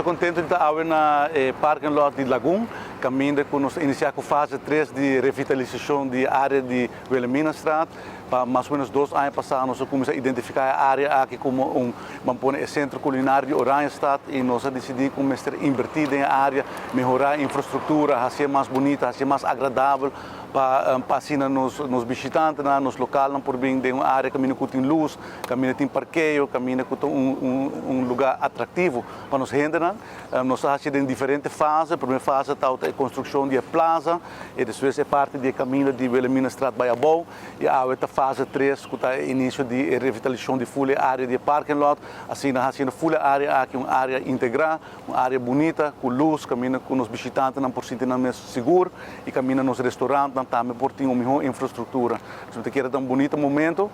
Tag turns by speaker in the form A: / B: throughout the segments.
A: Ta contento di ta awe na e parking lot di Lagun, caminda cu nos a inicia cu fase 3 di revitalisacion di area di Wilhelminastraat. Pa mas o menos 2 aña pasa nos a cuminsa identifica e area aki como un, ban pone, e centro culinario di Oranjestad y nos a dicidi cu mester inverti den e area, mehora e infrastructura, haci mas bunita, haci mas agradabel pa asina nos bishitantenan, nos localnan por bin den un area caminda cu tin luz, caminda tin parkeo, caminda cu un luga atractivo pa nos hendenan. Nos a haci den diferente fase. Prome fase ta e construccion di plaza y despues e parti di caminda di Wilhelminastraat bay abou y awe ta fase 3, cu ta inicio di revitalisacion di full area di parking lot, asina haciendo full area aki un area integra, un area bunita, cu luz, caminda cu nos bishitantenan por sinti nan mes sigur y caminda nos restaurantnan tambe por tin un miho infrastructura. Anto, mi kier un bunita momento,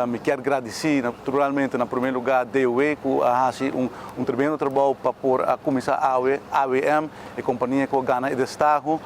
A: mi kier gradici naturalmente na prome luga DOW, cu a haci un tremendo trabou pa por a cuminsa AW, AWM, e compania cu a gana e destaho,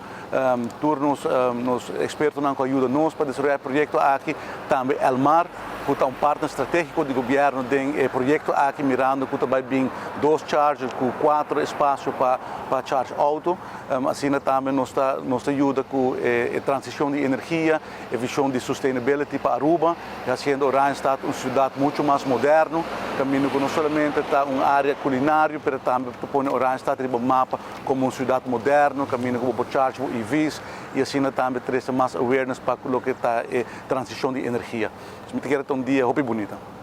A: tur nos expertonan cu a yuda nos pa desaroya e proyecto aki, tambe Elmar, cu ta un partner strategico di gobierno den e proyecto aki, mirando cu tambe bin dos chargers cu cuater espacio pa charge auto. Asina tambe nos ta yuda cu e transicion di energia, e vision di sustainability pa Aruba, y haciendo Oranjestad un ciudad mucho mas moderno, caminda cu no solamente ta un area culinario, mas tambe ta pone Oranjestad riba mapa como un ciudad moderno, caminda cu por charge EVs, y asina tambe trece mas awareness pa loke ta e transicion di energia. Anto, mi kier un dia hopi bunita.